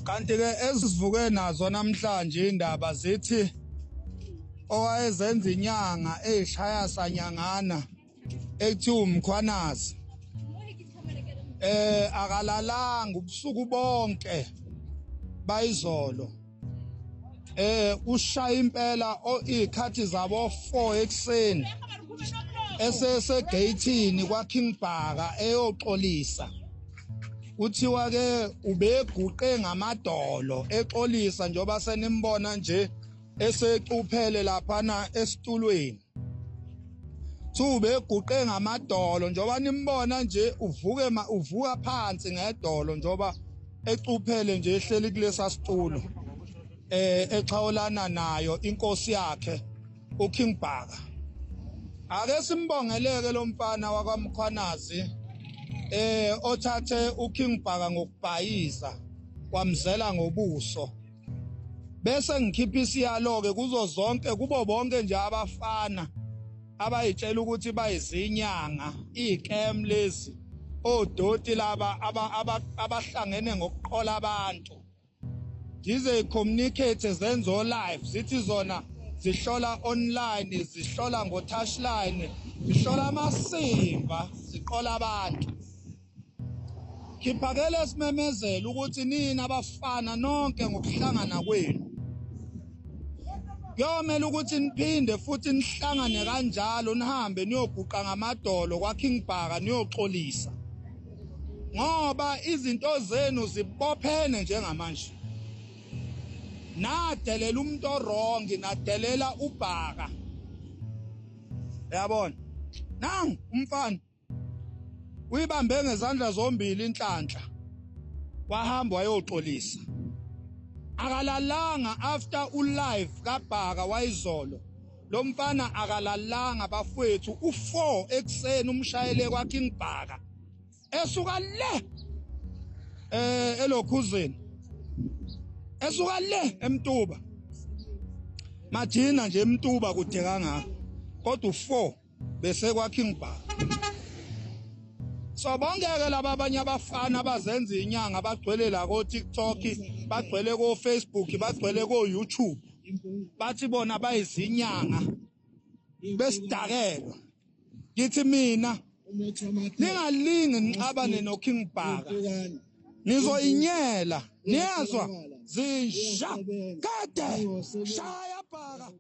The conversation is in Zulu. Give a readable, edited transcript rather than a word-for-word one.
Kanti-ke ezivuke nazo namhlanje indaba zithi owayezenza inyanga eyishaya sanyangana ekuthiwa uMkhwanazi akalalanga ubusuku bonke bayizolo, ushaya impela izikhathi zabo 4 ekuseni esesegeyithini kwaKing Bhaka eyoxolisa. Kuthiwa ke ubeguqe ngamadolo exolisa njengoba senimbona nje esecuphele laphana esitulweni. Ubeguqe ngamadolo njengoba nimbona nje uvuke uvuka phansi ngedolo njengoba ecuphele nje ehleli kulesa situlo exhawulana nayo inkosi yakhe uKing Bhaka. Ake simbongeleke lo mfana wakwaMkhwanazi othathe uKing Bhaka ngokubhayiza kwamzela ngobuso. Bese ngikhipha isiyalo ke kuzo zonke kubo bonke nje abafana abayitshela ukuthi bayizinyanga ikem lezi odoti laba abahlangene ngokuqola abantu. Ngize communicate zenzo live zithi zona zihlola online, zihlola ngo touchline, zihlola amasimba, ziqola abantu. Khiphakele simemezela ukuthi nina abafana nonke ngokuhlangana kwenu kuyomela ukuthi niphinde futhi nihlangane kanjalo, nihambe niyoguqa ngamadolo kwaKing Bhaka niyoxolisa, ngoba izinto zenu zibophene njengamanje. Nadelela umuntu orongi, nadelela uBhaka. Uyabona? Nangu umfana uyibambe ngezandla zombili inhlanhla, wahamba wayoxolisa. Akalalanga after ulive kaBhaka wayizolo. Lo mfana akalalanga bafowethu, u4 ekuseni umshayele kwaKing Bhaka esuka le elokhuzeni, esuka le eMtuba, majina nje eMtuba kude kangaka, kodwa u4 bese kwaKing Bhaka. So bonke-ke laba abanye abafana abazenza inyanga bagcwele la ko-TikTok, bagcwele ko-Facebook, bagcwele ko-YouTube, bathi bona bayizinyanga besidakelwa. Ngithi mina ningalingi nixabane noKing Bhaka, nizoyinyela, niyazwa zinja kade shaya Bhaka.